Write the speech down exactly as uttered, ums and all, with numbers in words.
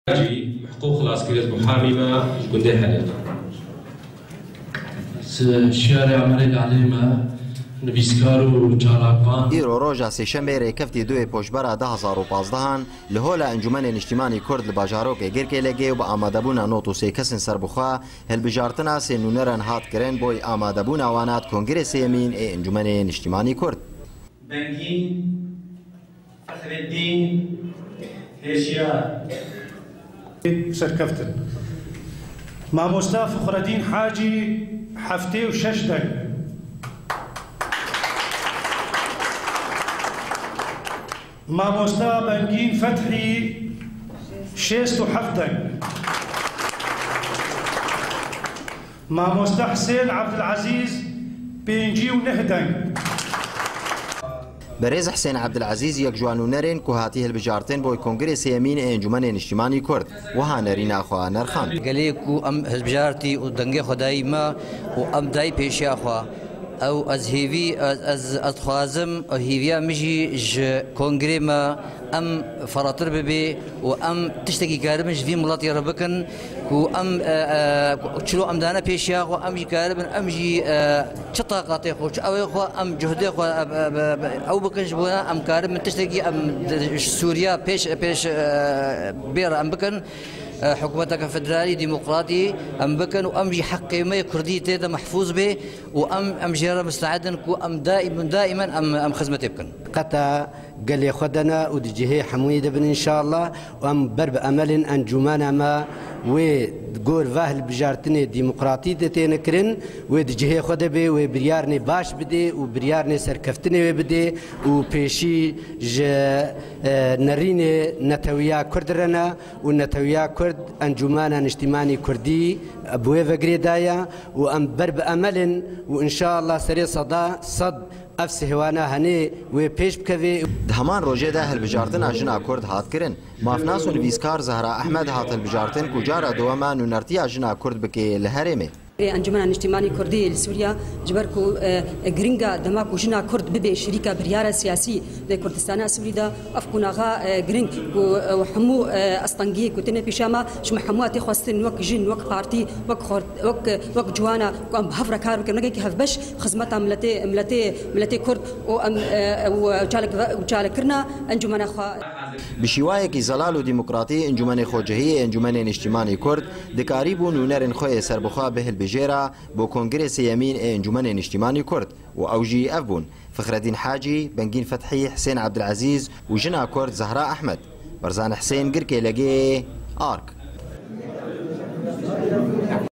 Hecî, miqû xilaskirêz muhamî me ji gundê Helê. Şiyarê Emerê Lalê me, nivîskar û çalakvan. Îro roja Sêşemê rêkeftî duyê Poşbera du hazar û pazdeh an li Hola Encûmenê Niştîmanî Kurd li bajarokê Girkê Legê û bi amadebûna nod û sê kesên serbixwe hilbijartina sê nûneran hat kirin, boy amadebûna wan hat Kongirê Sêyemîn ê Encûmenê Niştîmanî Kurd. Bengîn Fexreddîn Hêşiyar. Serkeftin. Mamosta Fexreddîn Hacî heftê û şeş deng. Mamosta Bengîn Fethî şêst û heft deng. Mamosta Husên Ebdilezîz pêncî û neh deng. Berêz Husên Ebdilezîz yek ji wan nûnerên ku hatî hilbijartin boy Kongirê Sêyemîn ê Encûmenê Niştîmanî Kurd wiha nerîna xwe nerxand. Gelê ku em hilbijartî û dengê xwe dayî me û em dayî pêşiya xwe. Ew ez hêvî, ez, ez, ez dixwazim, ew hêviya min jî ji kongrê me em feratir bibe û em tiştekî karibin ji vî miletê re bikin ku em, e, e, çilo em dane pêşiya xwe, em jî karibin, em jî, e, çi taqatê xwe, çi ewê xwe, em cuhdê xwe, e, e, e, ew bikin ji bo em karibin tiştekî em di, ji Sûriya pêş, pêş, e, bê re em bikin. E, hikûmeteke federalî, demokratî em bikin û em jî heqê me yê kurdî tê de mehfûz bê. û em, em jê re misteed in ku em daîm, daîmen em, em xizmetê bikin. Qeta gelê xwe de ne û di cihê hemûyê de bin înşallah û em ber bi emel in encûmena me wê gor ve hilbijartinê demokratî de têne kirin, wê di cihê xwe de bê, wê biryarnê baş bidê û biryarnê serkeftinê wê bidê û pêşî ji, e, nerînê netewiya Kurd re ne. û netewiya Kurd, Encûmena Niştîmanî Kurdî bi wê ve girêdaye û em ber bi emel in û înşallah serê seda sed ev sihwana henê wê pêş bikevê. Di heman rojê de hilbijartina jina Kurd hat kirin. Mafnas û nivîskar Zehra Ehmed hat hilbijartin ku cara dewema nûnertiya jina Kurd bike li herêmê. Encûmena Niştîmanî Kurdî li Sûriye, ji ber ku, e, giringa dema ku jina Kurd bibe şirîka biryara siyasî li Kurdistana Sûrî de, ev qonaxa, e, giring ku, e, hemû, e, astengiyê ku têne pêşiya me, ji me hemû tê xwestin wek jin, wek partî, wek xort-, wek, wek ciwana ku em bi hev re kar bikin, wek yekî hevbeş xizmeta miletê, miletê, miletê Kurd û em, e, û çalakve-, û çalakkirina encûmena xwe. Bi şîwayekî zelal û demokratî Encûmenê Xwecihî yê Encûmenê Niştîmanî Kurd dikarîbû nûnerên xwe yê serbixwe bi hilbijêra bo Kongrê Sêyemîn ê Encûmenê Niştîmanî Kurd û ew jî ev bûn: Fixredîn Hacî, Bengîn Fethî, Hisên Ebdilezîz û jina Kurd Zehra Ehmed. Berzan Hisên, Girkê Legê, Ark.